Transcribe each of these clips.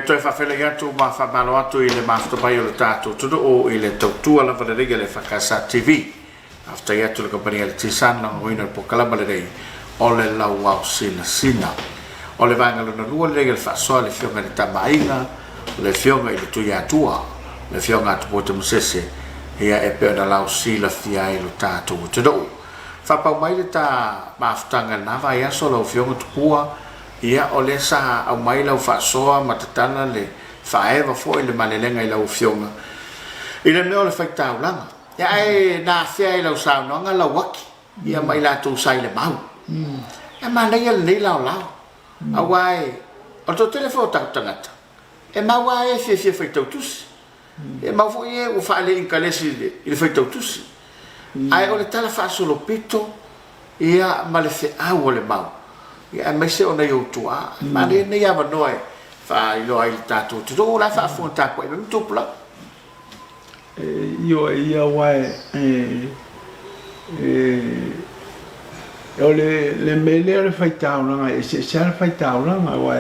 toe faafeiloai atu ma faamalo atu i le mafuta mai o le tatou atunuu i le tautua lava lelei a le EFKS TV. Faafetai atu i le kamupani a le T-Sun lagonaina o le polokalama lenei o le Lauao Sinasina. O le vaega lona lua lenei o le faasoa i le Afioga i le Tama a Aiga, o le Afioga i le Tuiatua, le Afioga a Tupua Tamasese, ia e pei ona lausilafia ai lo tatou atunuu. Faapau mai le ta mafutaga i lena vaiaso lau Afioga Tupua, ia o lea sa aumai lau faasoa ma tatala le faaeva foi le malelega i lau Afioga i le mea o le faitaulaga. Ia ae na afea i lau saunoaga lau aki ia ma i latou sa i le mau. Ae manaia lenei laolao aua e o le toatele foi o tatou tagata e mau lava e fiafia faitau tusi. E mau foi e ua faale-inkalesi i le faitau tusi. Ae o le tala faasolopito ia ma le feau o le mau, ia aemaise o nai ou tuaa. E manaia lenei avanoa e faailoa ai i le tatou atunuu o la e faafofoga tapuai mai ma tupulaga. Ioe ia aua e o le mea lea o le faitaulaga e eseese lava le faitaulaga aua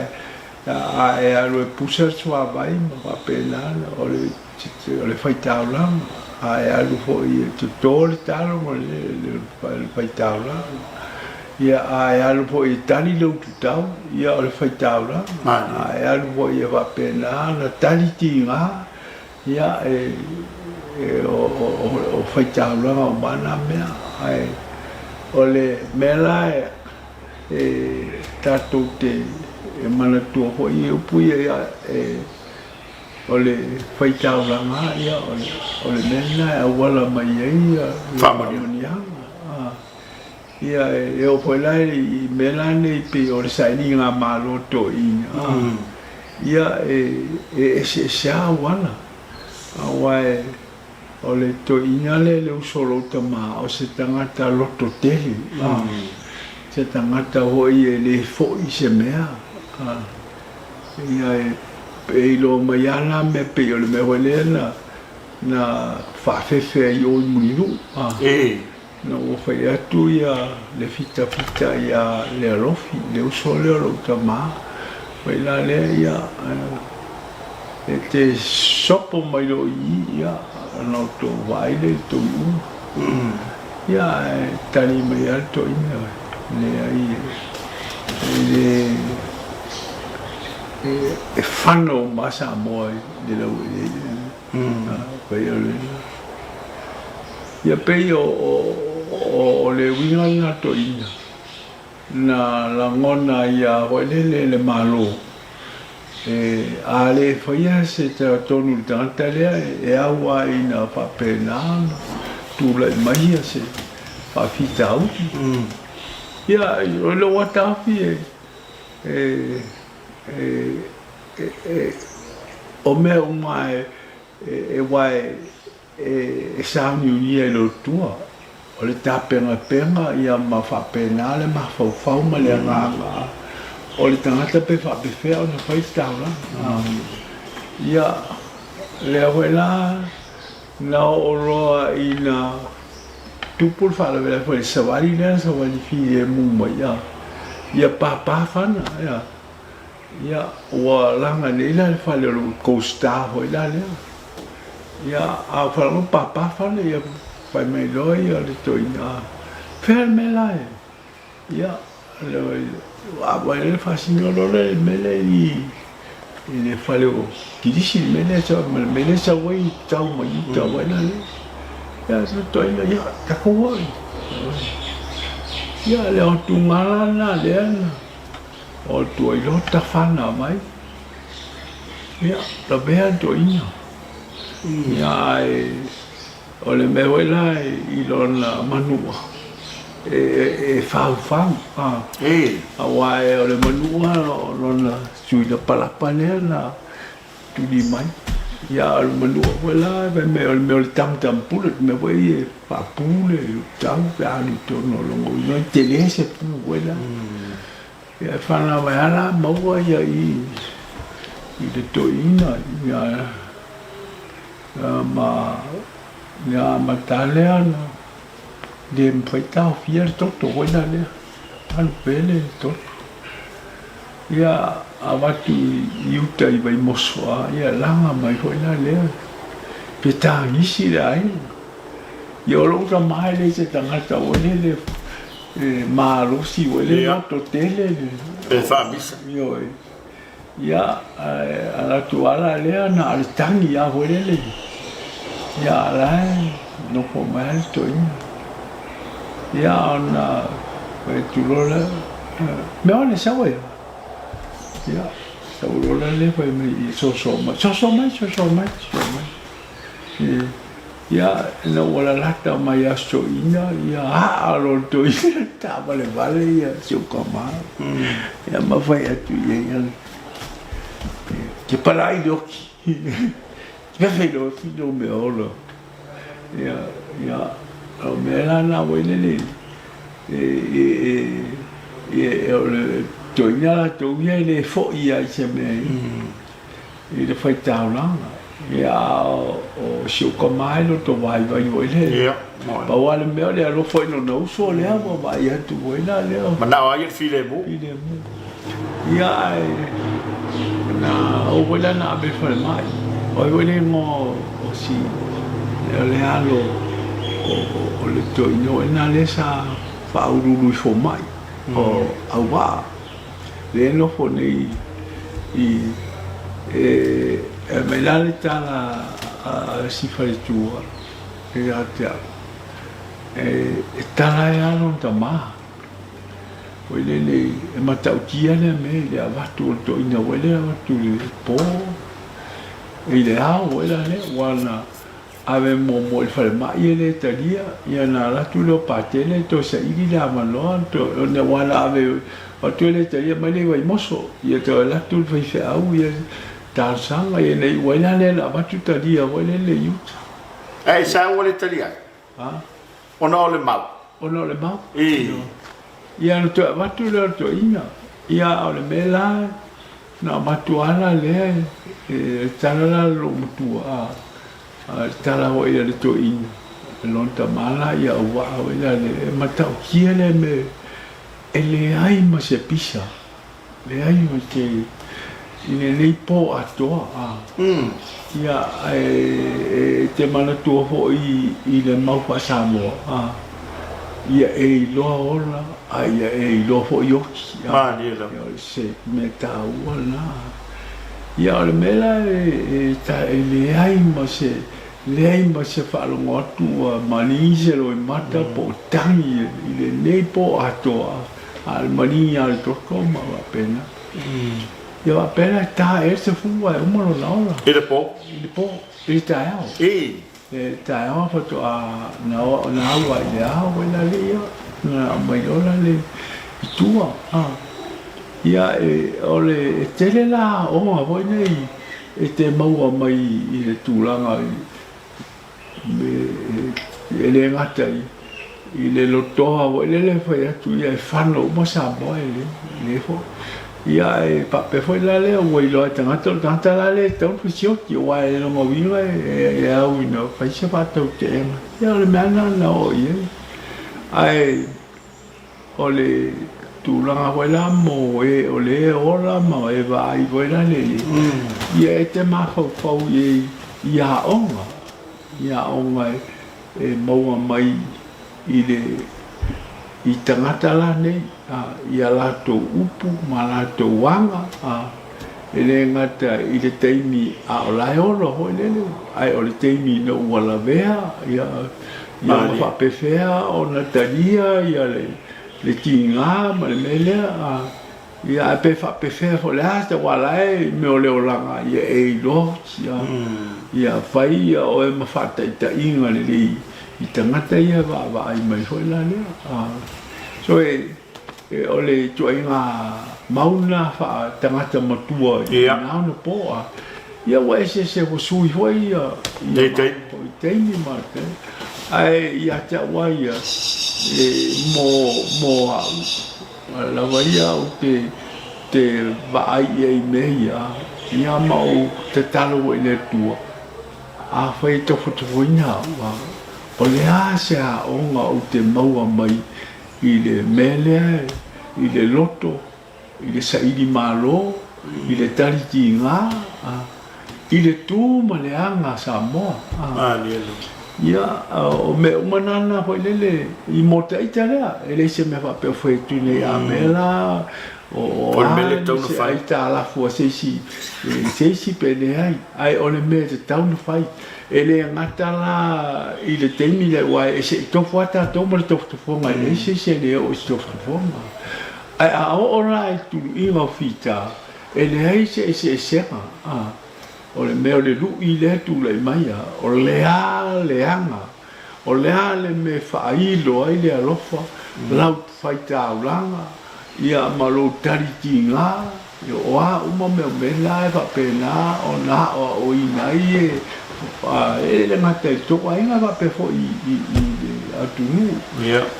a e alu e pusa le suavai ma faapena o le faitaulaga, a e alu foi e toto le talo ma le faitaulaga, ia a e alu foi e tali le ututau, ia o le faitaulaga, a e alu foi e faapena ona tali tiga, Ia, o faitaulaga uma lava na mea, ae o le mea la e tatou te manatua foi i upu ia, o le faitaulaga lava ia, o le mea lena e auala mai ai faamanuiaga. Ia, e oo foi la i mea la nei pei o le sailiga malo toeaiina, ia, e eseese lava auala, aua o le toeaina lea le uso o lou tama, o se tagata loto tele, se tagata foi e le foi se mea, ia, e iloa mai lava la mea pei o le mea foi lea na faafefe ai i o i Mulinuu. Ina ua fai atu ia le fitafita ia Lealofi, le uso lea o lou tama, fai la lea ia, e te sopo mai loa i i, ia, ona outou vaai lea i le tou iuga. Ia, ae tali mai lava le toeaina, leai, e le, e fano uma lava Samoa i le laueleele. Pei o le, ia pei o le uiga lena toeaina na lagona ia foi lele le Malo e a le faia se tonu i le tagata lea e au lava ina faapena ona tulai mai ia se faafitauli. Ia o lou lava taofi e O mea uma aua e sauniunia i lou tua, o le tapenapena ia ma faapena le mafaufau ma le agaga o le tagata pe faapefea ona fai le taulaga. Ia, lea foi la na oo loa ina tupu le faalavelave foi i le savali lea na savali filemu mai ia papa fana. Ia, ua laga nei la le fale o le Co-Star foi la lea. Ia, a ou faalogo papa fale, ia fai mai loa ia le toeaina, fea le mea la e? Ia, a vaai loa le faasino loa lea i le mea lea i le fale o Kilisi le mea lea, ma le mea lea e sau ai tau mai uta foi la lea. Ia, le toeaina, ia, tatou o. Ia, le aotuga la lena lea na. O tua i lo tafana mai, ia, lavea le toeaina. Ia, ae o le mea foi la i lona manua, e faufau, aua o le manua o lona sui lapalapa lea na tuli mai. Ia, a o le manua foi la, fai mai o le mea o le tamtam pule, le mea foi e faapu le tau pe a alu i totonu o lona uiga, e tele se pu foi la. Ia e whanau mai ana maua ia i i le toeaina ia ma ia amata lea na le mafai taofia le toto foi la lea, alu pea le toto. Ia avatu i uta i Vaimoso a ia laga mai foi la lea pe tagisi le aiga. Ia o lou tama e le se tagata ua lele e malosi ua le loto tele le. Pe faamisa. Ioe. Ia ae alu atu lava la lea na o le tagi lava foi lele. Ia a o la e nofo mai lava le toeaina. Ia ona fai atu loa lea, mea o le sau ai? Ia sau loa la lea fai mai ia soso mai, soso mai, soso mai, soso mai. Ia ina ua lalata mai ia Soina, ia aa loa le toeaina taavalevale ia si ou tama. Ia ma fai atu i ai, ia te palai le oki. Te fefe le oki no mea ola. Ia, ia, o mea la na wai lele, e, e, e, e, o le toeaina latou ia e le foi lava i se mea i le faitaulaga. Ia, a o si ou tama e loto vaivai foi lele. Ia, Pau lava le mea o le alofa i lona uso lea ua vaai atu foi la lea. Manao lava ia le filemu. Filemu. Ia, ae na oo foi la na ave i le falemai. O ai foi le igoa o si, o le alo o le toeaina foi lena lea sa faauluulu i fomai o Auva'a. Lea e nofo nei i, e aumai la le tala a si faletua ia te au, e tala ai lava lona tama. Foi lele e matautia lea mea i le avatu o le toeaina foi lea avatu i le po, i le ao foi la lea, aua na ave muamua i le falemai e le talia, ia ona alu atu lea o Patele toe saili le avanoa, aua na ave atu e le talia mai lea i Vaimoso, ia toe alu atu le faifeau ia talosaga, ia na iu ai la lea na avatu talia foi lele i uta. Ae i sa ua le talia ai? Ha? Ona o le mau. Ona o le mau. Ia ona toe avatu lea o le toeaina. Ia a o le mea la na avatu lava la lea e tala la le loomatua a, le tala foi a le toeaina lona tama la ia auvaa foi la e matautia lea mea e leai ma se pisa. Leai ma te i lenei pō atoa, ā, ia, e te manatua foi i le mau faa-Samoa, ā, ia e iloa ola, a ia e iloa foi oti, ā, ia, o se mea taua lena. Ia, o le mea la e, e leai ma se, leai ma se faalogo atu ua maligi se loimata po o tagi i lenei pō atoa, A o le maligi lava o le toto ma faapena. Ia faapena e ta ea se fua e uma lona ola. I le po? I le po, i le taeao. I. Le taeao faatoa na au ai i le ao foi la le ia, na aumai loa la le i tua. Ia e, o le, e tele la aoga foi nei e te maua mai i le tulaga i, E le gata i le lotoa foi lele e fai atu ia e fano uma Samoa e le foi. Ia e faapea foi la lea ua iloa e tagata o le tagata la lea e tatau ona fasioti aua e lona uiga e au ina fai se faatautaiga. Ia o le mea lena na oo i ai. Ae o le tulaga foi la mo e o le ola ma e vaai foi la le ia e te mafaufau i ai i aoga, i aoga e maua mai i le i tagata la nei, i a latou upu ma a latou aga, e le gata i le taimi a o la e ola foi lele, ae o le taimi ina ua lavea, ia, ia ma faapefea ona talia ia le tiga ma le mea lea, Ia, ae pe faapefea foi, o le a se aua la e mea o le olaga, ia e iloa hoki, a, ia fai ia oe ma faataitaiga lelei i tagata ia e vaavaai mai foi la lea. A, so e, e, o le ituaiga mau lena faa-tagata matua i na ona po, a, ia ua eseese ua sui foi ia, ia foi taimi ma le taimi. Ae ia te au lava ia, e, mo, mo au, A lava ia ou te te vaai i ai i mea ia, ia ma ou tatalo ai i le Atua, afai e tofotofoina au, a o le a se aoga ou te maua mai i le mea lea i le loto i le saili malo, i le tali tiga, i le tu ma le aga a Samoa. Ia, o mea uma na na foi lele i mo ta ita lea, e leai se mea faapea o fai atu nei a mea la o O le mea lea e tatau ona se fai. aitalafu a se isi, se isi pe leai, ae o le mea e tatau ona fai. E le gata la i le taimi lea aua e se i tofu lava tatou ma le tofotofoga, e leai se isi e le oo i se tofotofoga. Ae a oo la i tuluiga o fita, e leai se eseesega, o le mea o le lui lea e tulai mai, o le a le aga, o le a le mea e faailo ai le alofa, lau faitaulaga, ia ma lou tali tiga, o a uma mea o mea la e faapena ona aoaoina ai e, e le gata i tou aiga faapea foi i le atunuu,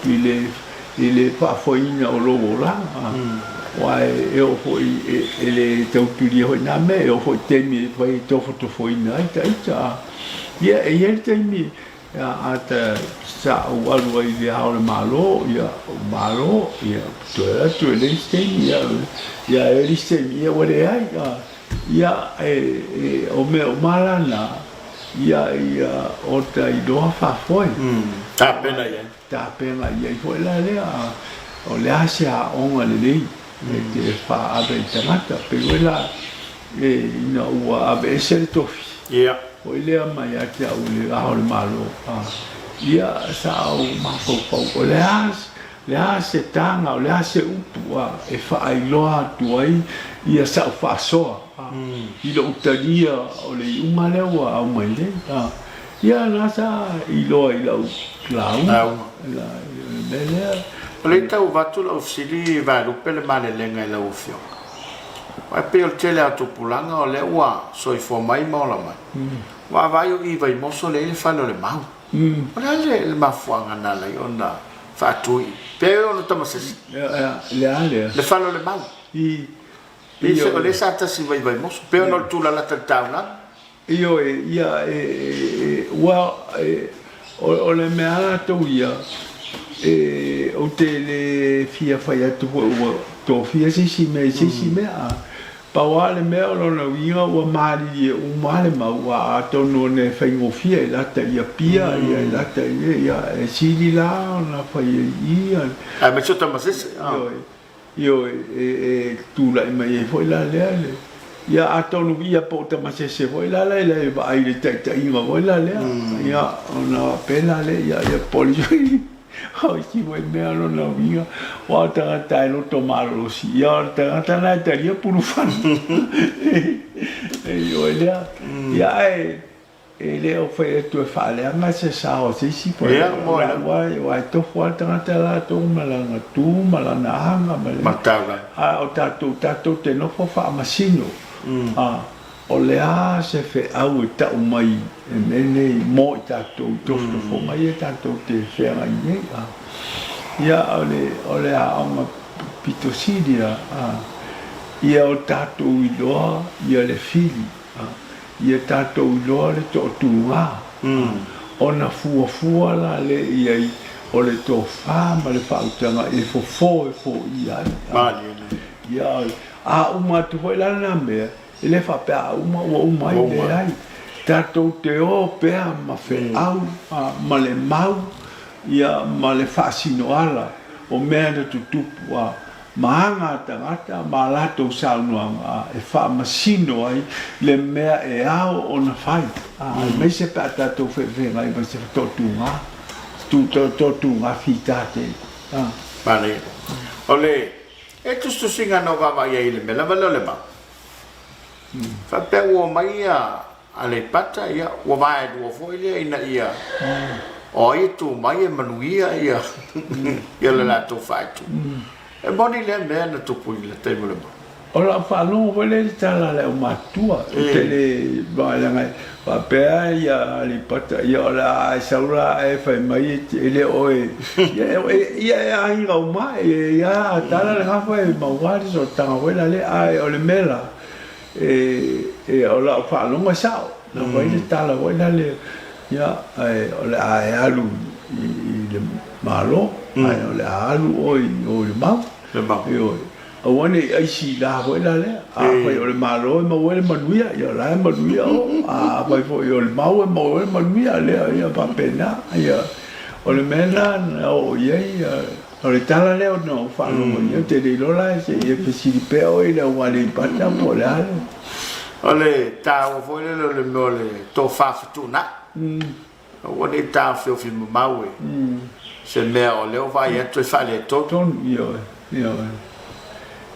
i le i le faafoeina o lou olaga, aua e oo foi e le tau tulia foi na mea, e oo foi i taimi e fai e tofotofoina ai ta ita. Ia, e i ai le taimi a ta sa ou alu ai i le Ao o le Malo, ia, ou malo, ia, toe alu atu e leai se taimi, ia, ia, e i ai le isi taimi, ia, ua leai. Ia, e, o mea uma la na, ia, ia, o ta iloa faafoe. Tapena i ai. Tapena i ai foi la lea, o le a se aoga lelei e te faaave i tagata. Pei foi la ina ua aveese le tofi foi lea mai ia te au i le Ao o le Malo, ia sa ou mafaufau o le a, le a se taga, o le a se upu e faailoa atu ai ia sa'u faasoa i lou talia o le iuga lea ua aumai nei. Ia na sa iloa i lau lauga, le mea lea. O lea e tau avatu lau fesili Vaelupe le malelega i lau afioga. Aua e pei o le tele lava o tupulaga o lea ua soifua mai ma ola mai, ua vaai o i Vaimoso lea e i ai le fale o le mau. O le a le mafuaaga na ala ai ona faatu i i? Pe ona tamasese? Le a lea? Le fale o le mau. Pei o lea sa tasi mai i Vaimoso, pei ona o le tulalata i le taulaga. Ioe, ia, e, e, ua, e, o, o le mea lava latou ia, e, ou te le fia fai atu foi ua tofia se isi mea i se isi mea, a pau lava le mea o lona uiga ua malilie uma lava le mau, a atonu ona e faigofie e lata i Apia, ia e lata i, ia, e sili la ona fai ai i i, Aemaise o Tamasese, a. Ioe. Ioe, e tulai mai ai foi la lea le, ia atonu ia po o tamasese foi la la e vaai i le taitaiga foi la lea, ia ona faapea la lea, ia ia poli foi o isi foi mea lona uiga, aua o tagata e loto malolosi, ia o le tagata lena e talia pulufana. Ioe lea, ia ae E le o fai atu e faaleaga se sao a se isi po o le aua e tofu lava le tagata latou ma lana tu ma lana aga ma le a o tatou tatou te nofo faamasino a o le a se feau e tau mai e mea nei mo i tatou i tofotofoga ia tatou te feagai nei a ia o le o le aoga pito sili a ia o tatou iloa ia le fili Ia tatou iloa le toatuga, ona fuafua la lea i ai o le tofa ma le faautaga e fofo e foia ai. Ia, a uma atu foi la lena mea, e le faapea a uma ua uma ai, leai. Tatou te o pea ma feau ma le mau ia ma le faasinoala o mea na tutupu, ma aga a tagata ma a latou saunoaga e faamasino ai le mea e ao ona fai, aemaise pe a tatou feafeagai ma se toatuga, toatuga fita tele. Manaia. O le e tusitusiga na ou vaavaai ai i le mea lava lea o le mau. Faapea ua omai ia Aleipata, ia ua vaelua foi lea ina ia o ai e tu mai e manuia ia ia le latou faaitu. E moni lea mea na tupu i le taimi o le mau. O lau faalogo foi lea i le tala a le aumatutua, ou te le leaga e faapea ia Aleipata, ia o le a e sau la ae fai mai e le o e, ia e aiga uma, ia a tala le gafa e maua le sootaga foi la lea, ae o le mea la, E, o lau faalogo e sao, na fai le tala foi lale, ia, ae o le a e alu i le Malo, ae o le a alu oe i o i le mau. Le mau. Ioe. Aua ne i aisi la foi la lea. Afai o le Malo e maua ai le manuia, ia o la e manuia o. Afai foi o le mau e maua ai le manuia, lea, ia faapena. Ia, o le mea lena na oo i ai, o le tala lea na ou faalogo i ai, ou te le iloa la se i e fesili pea oe i le au Aleipata po o le a le. O le taua foi lele o le mea o le tofa fetuunai. Aua ne i taofiofi mamao e se mea o lea ua vaai atu e faaletonu. Tonu, ioe, ioe.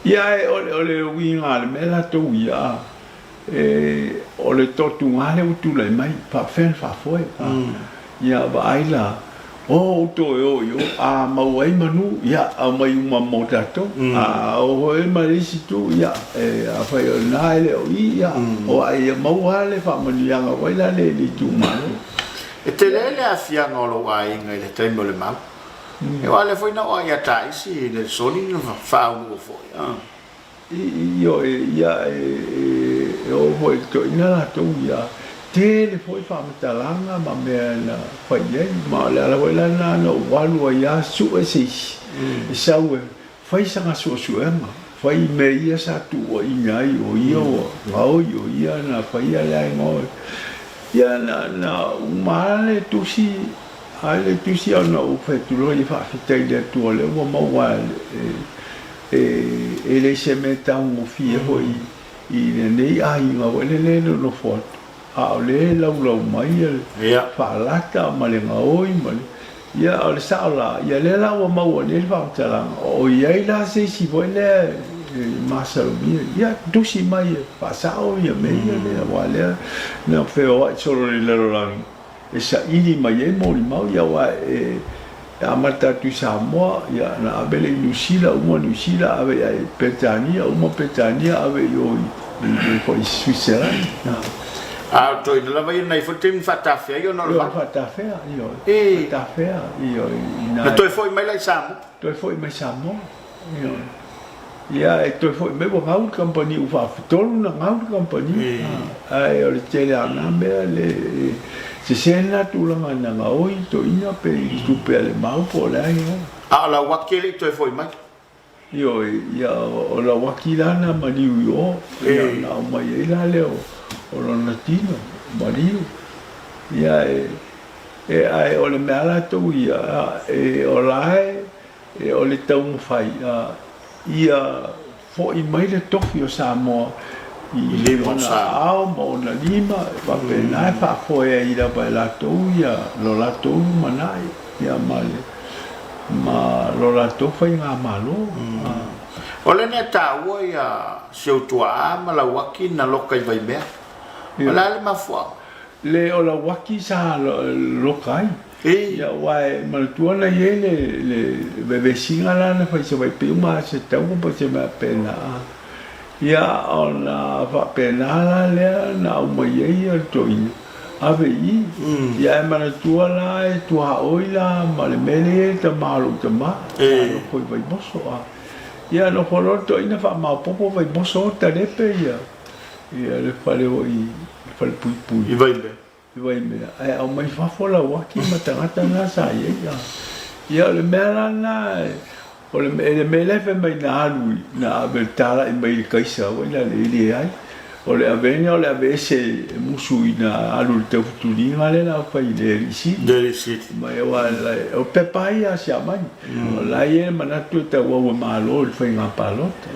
Ia ae o le, o le uiga o le mea latou ia, a, e, o le toatuga lea ua tulai mai, faapefea ona faafoe, a. Ia vaai la, o outou e o i o, a maua ai manu, ia aumai uma mo tatou. A o foi ma le isi itu, ia, e, afai o lena e le o i, ia, o ai ia maua lava le faamanuiaga foi la le i le itumalo. E tele le aafiaga o lou aiga i le taimi o le mau. Aua o lea foi na oo lava ia Taisi i le soli na faauluulu foi. Ioe, ia, e oo foi i le toeaina latou, ia, tele foi faamatalaga ma mea na fai i ai, ma o le ala foi la lena na ou alu ai lava sue se isi e sau e fai sana suesuega, fai i mea ia sa tuuaiina ai o ia ua gaoi, o ia na faia le aiga oe. Ia, na uma lava le tusi, a le tusi ona ou fai atu loa, ia faafetai i le Atua o lea ua maua e E le se mea taugofie foi i lenei aiga foi lele e nonofo atu, a o lea e laulau mai le faalata ma le gaoi ma le. Ia, o le sao la, ia lea la ua maua nei le faamatalaga, o i ai la se isi foi lea e masalomia, ia tusi mai e faasao ia mea ia lea, aua o lea na feoai solo i le lalolagi. e saili mai ai molimau ia aua e amata atu i Samoa ia na ave lea i Niu Sila uma Niu Sila ave ia i Peretania uma Peretania ave i o i foi Switzerland. A o toeaina lava ia na i foi taimi na faatafea ai ona o le vaa. Faatafea ioe. Faatafea ioe ina. Na toe foi mai la i Samoa. Toe foi mai Samoa. Ioe. Ia e toe foi mai ua gau le kamupani ua faafitolu ona gau le kamupani. Ae o le tele lava o na mea le sese lena tulaga na gaoi toeaina pe i tupe a le mau po o le a ia. A o Lauaki e le i toe foi mai. Ioe, ia o Lauaki la na maliu i o, ia na aumai ai la lea o lona tino maliu. Ia e ae o le mea latou ia e o la e E o le taumafai ia foi mai le tofi o Samoa i ona aao ma ona lima e faapena e faafoe ai lava e latou ia lo latou lumanai ia ma le ma lo latou faigamalo. O le mea taua ia si ou tuaa ma Lauaki na loka i Vaimea. O le a le mafuaaga? Le o Lauaki sa loka ai. Ia, aua e manatua na i ai le, le vevesiga la na fai i Savaii pei uma se taua po o se mea faapena. Ia, ona faapena la lea na aumai ai le toeaina ave i i. Ia, ae manatua la e tuaoi la ma le mea lea e i ai le tama o lou tama, sa nofo i Vaimoso. Ia, nofo loa le toeaina faamaopoopo Vaimoso talepe ia, ia le fale foi, le falepuipui. I Vaimea. I Waimea, ae aumai fafo Lauaki ma tagata na sa i ai. Ia o le mea la lena, o le mea lea e fai mai na alu i, na ave talai mai i le kaisa foi lea e leai. O le avega o le aveese e musu ina alu i le taufutuliga lea la fai i le Alii Sili. Le Alii Sili. Mai aua o pepa ia a Siamani. O la e i ai le manatu e tauau e Malo i le faiga palota.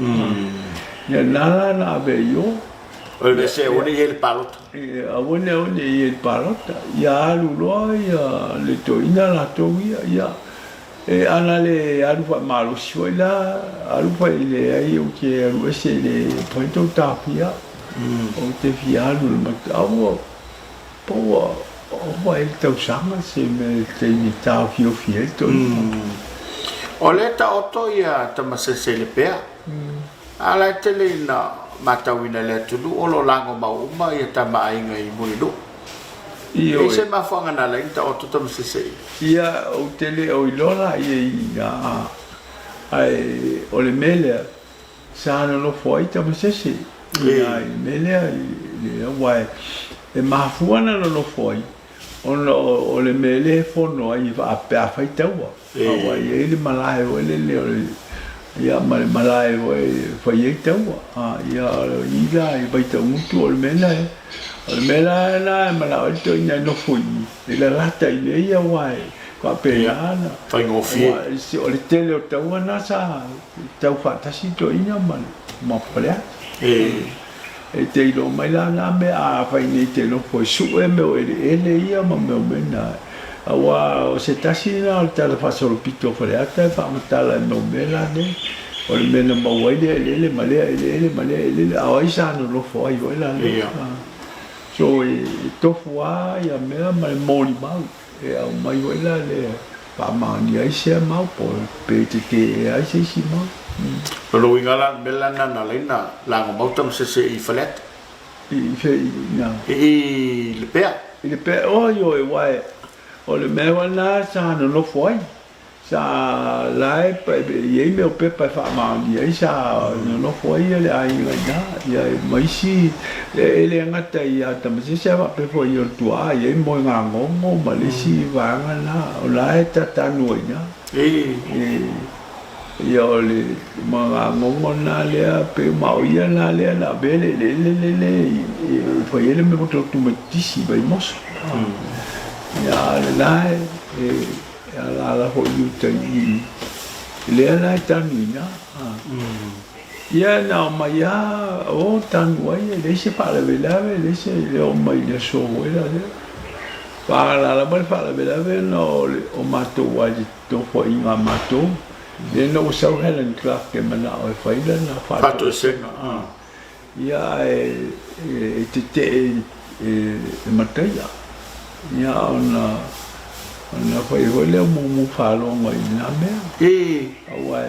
Ia lena la na ave ai i o. O le vese aua ne i i ai le palota. Aua ne aua ne i i ai le palota. Ia alu loa ia le toeaina latou ia, ia e ana le alu faamalosi foi la, alu fai leai ou te alu ese e le mafai ona tou taofia au. Ou te fia alu i le matau ua po ua ova ai le tausaga se mea i le taimi e taofiofi ai le toeaina. O lea e taoto ia Tamasese i Lepea. A o la e tele ina matauina e le atunuu o lo o lagomau uma ia tama aiga i Mulinuu. E i ai se mafuaaga na ala ai ona taoto Tamasese i. Ia, ou te le o iloa la ia i ina, ae o le mea lea, sa nonofo ai Tamasese i ina i le mea lea, aua e mafua ona nonofo ai, ona o le mea lea e fono ai pe a fai taua. Aua e i ai le malae foi lele o le. Ia ma le malae foi e fai ai taua. Ia o i la i Vaitaugutu o le mea lena e, o le mea la lena e manao ai le toeaina e nofo i i, e lalata i mea ia aua e faapena ona, Faigofie. aua o le tele o taua na sa tau faatasi le toeaina ma le ma Faleata. E te iloa mai la na mea afai nei te nofo e sue mea o eleele ia ma mea o mea na, aua o se tasi lena o le tala faasolopito o Faleata e faamatala i mea o mea la nei, o le mea na maua ai lea eleele ma lea eleele ma lea eleele, a o ai sa nonofo ai foi la lea. So e tofu lava ia mea ma le molimau. E aumai foi la le faamaonia ai sea mau po pe tetee ai se isi mau. O lona uiga la, o le mea lena na ala ai ona laga maota ma sese i Faleata. I fea i ina? I Lepea. I Lepea, oi oi, aua o le mea foi lena sa nonofo ai. Sa la e i ai mea o pepa e faamaonia ai sa nonofo ai le aiga i ina, ia ma isi e le gata ia Tamasese ae faapea foi i ona tuaa e i ai Moegagogo ma le isi vaega lena o la e tatanu ai i ina. Ia o le Moegagogo lena lea pei ma o ia lena lea na avea le eleele lele e fai ai le mea tumaitisi i Vaimoso. Ia a o lena e. E alaala foi i uta i lea la e tanu i ina. Ia na omai lava o tanu ai, e leai se faalavelave, e leai se le oo mai i le aso foi la lea. Pagalā lava le faalavelave ona o matou lava i le nofoaiga a matou, lea na ua sau Helen Clark e manao e fai lana faatoesega. Ia ae e tetee e Mataia, ia ona ona fai foi lea o mumu faalogo i lena mea. Aua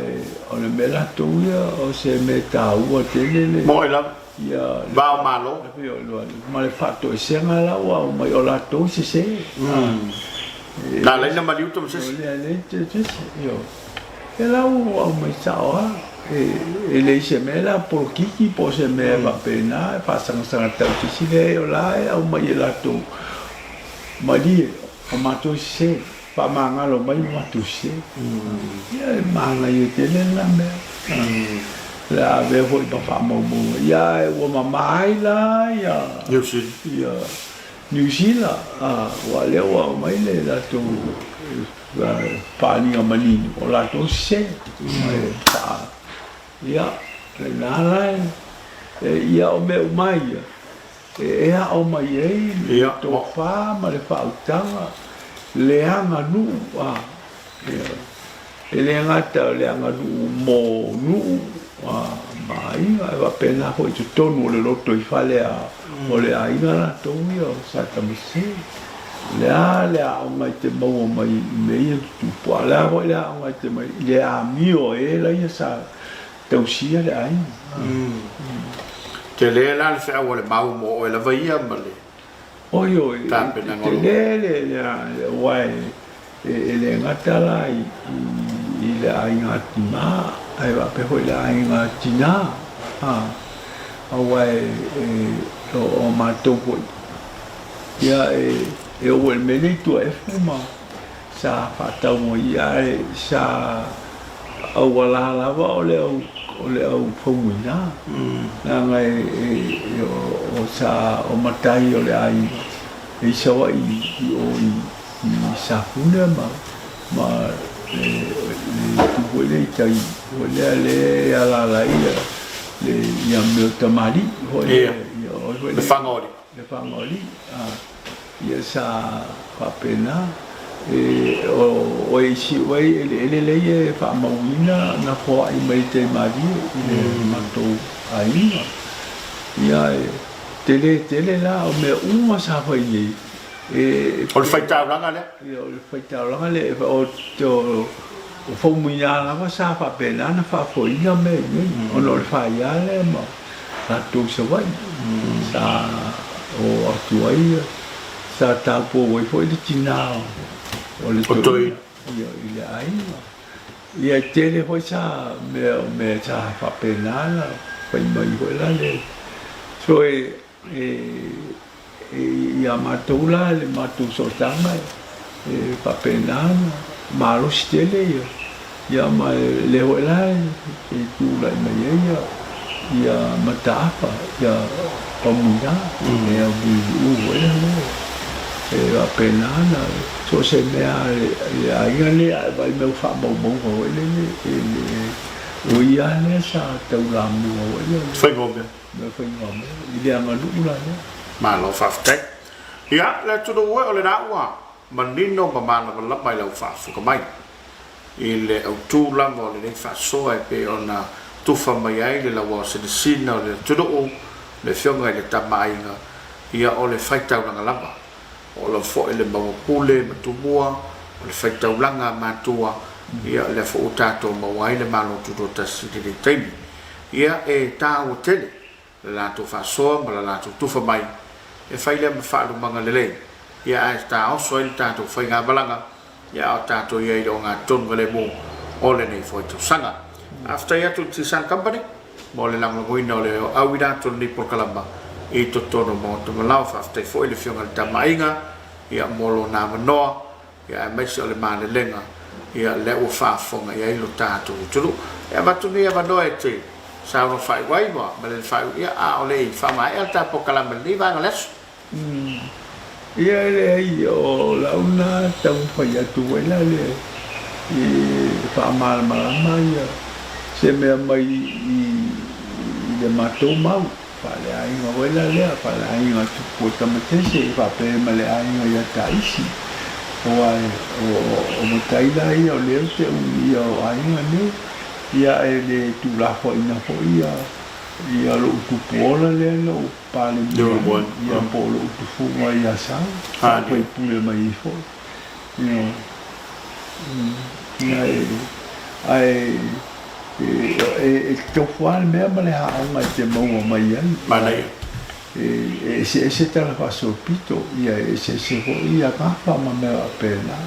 o le mea latou ia o se mea taua tele le. Moe lava. Ia va o Malo. Ma le faatoesega la ua aumai o latou sese. Na ala ai ona maliu Tamasese. Na ala ai Tamasese, ioe. Ia la ua aumai sao lava, e leai se mea la polokiki po o se mea faapena e faasagasaga tau se isi, leai o la e aumai e latou malie o matou sese, faamagalo mai o matou sese. Ia e manaia tele lena mea. O le a avea foi ma faamaumauga, ia ae ua mama ai la ia Niu Sila, aua lea ua aumai le latou Faaaliga manino o latou sese ia lena la ia o mea uma ia e aʻo mai ai le tofa ma le faautaga le aganuu a e le gata o le aganuu mo nuu ma aiga e faapena foi i totonu o le lotoifale o le aiga latou ia o Sa Tamasese. O le a le aoga i te maua mai i mea ia tutupu, a o le a foi le aoga i te mai i le amio a e laia sa tausia le aiga. Tele la le feau a le mau mo oe lava ia ma le Oi oi, tapenaga o lou. Tele le aua e le gata la i le aiga tima ae faapea foi i le aiga tina, aua o matou foi Ia e oo i le mea lea i Tuaefu ma sa faatau ai ia ae sa auala lava o le au o le au faumuina leaga e o sa o matai o le aiga e i Savaii i o i Safune ma ma le itu foi lea i tai foi lea lea e alaala ai le ia mea o tamalii foi lea ia o foi le Fagoalii. Le Fagoalii, ia sa faapena e o e isi ai eleele lea e faamauina na foai mai i tai malie i le matou aiga. Ia e tele tele la o mea uma sa fai nei e O le faitaulaga lea? Ia o le faitaulaga lea o Faumuina lava sa faapena na faafoeina mea i nei ona o le faia lea ma latou i Savaii sa o atu ai sa taupou ai foi le tina o le toeaina i le aiga. Ia e tele foi sa mea o mea sa faapena na fai mai foi la le so e ia matou la le matou sootaga e faapena na malosi tele ia. Ia ma e lea foi la e tulai mai ai ia ia mataafa ia Pamuina e auiliiliu foi la lea. E faapena ona so o se mea a le aiga lea a e vaai mai ua faamaumauga foi lele e le o ia lea sa taulamua foi lea Faiga o mea. Le faiga o mea i le aganuu la lea. Malo faafetai. Ia, le atunuu e o lena ua manino ma malamalama i lau faafofoga mai i le autu lava o lenei faasoa e pei ona tufa mai ai le lauao sinisina o le atunuu, le Afioga i le Tama Aiga, ia o le faitaulaga lava. O lava foi le maua pule ma tumua, o le faitaulaga a matua, ia lea foi ua tatou maua ai le Malo Tutoatasi i lenei taimi. Ia e taua tele le latou faasoa ma le latou tufa mai, e fai lea ma faalumaga lelei, ia ae taoso ai le tatou faigamalaga, ia a o tatou i ai i le ogatotonu galemu o lenei foi tausaga. Faafetai atu i le Tisan Company mo le lagolagoina o le auina atu o lenei polokalama i totonu o Maota Malao. Faafetai foi i le Afioga i le Tama Aiga, ia mo lona avanoa ia aemaise o le malelega ia lea ua faafofoga i ai lo tatou atunuu. E avatu nei avanoa e te saunoa faaiu ai ma malele faaiu ia a o le i faamaea le ta polokalame i lenei vaega o le aso. Ia e leai o lau na taumafai atu foi la le e faamalamalama ia se mea mai i le matou mau. Faaleaiga foi la lea, faaleaiga tupu o Tamatese faapea ma le aiga ia Taisi. Aua o matai la ia o lea ou te umia o aiga nei, ia e le tuulafoaina foi ia ia lou tupu ola lea na ou palemia ai, ia po o lou tufuga i Asau, sa faipule mai ai foi. Ioe. Ae E tofu lava le mea ma le aoga e te maua mai ai. Manaia. E eseese tala faasolopito, ia e eseese foi ia gafa ma mea faapena.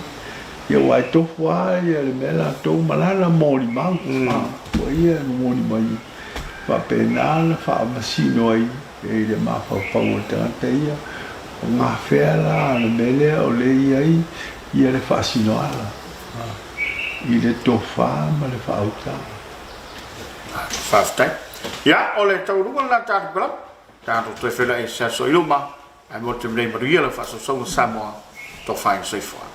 Ia aua e tofu lava le mea latou ma lana molimau, ua ia e momoli mai faapena ona faamasino ai i le mafaufau o le tagata ia, o gafea la le mea lea o lea e i ai ia le faasinoala. I le tofa ma le faautaga. Faafetai. Ia, o le taualuga lena tatou kalama. Tatou toe feiloai i se aso i luma, ae mo le taimi nei, manuia lau faasausauga Samoa, tofa i le soifua.